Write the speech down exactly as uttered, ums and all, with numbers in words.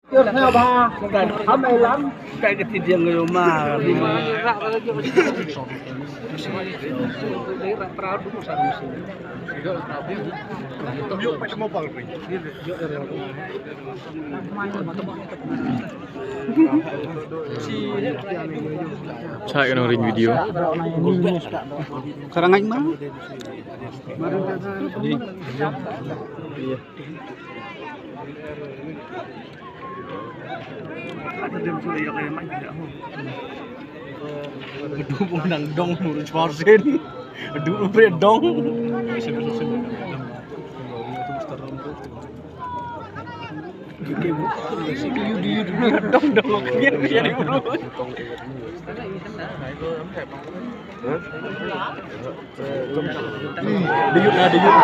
Ka ka ti diang yo ma. Cha ka nongring video. Ka rangai ma. Adu nang dong muru chwarsin. Adu bre dong. Dong dong. Diyut na diyut.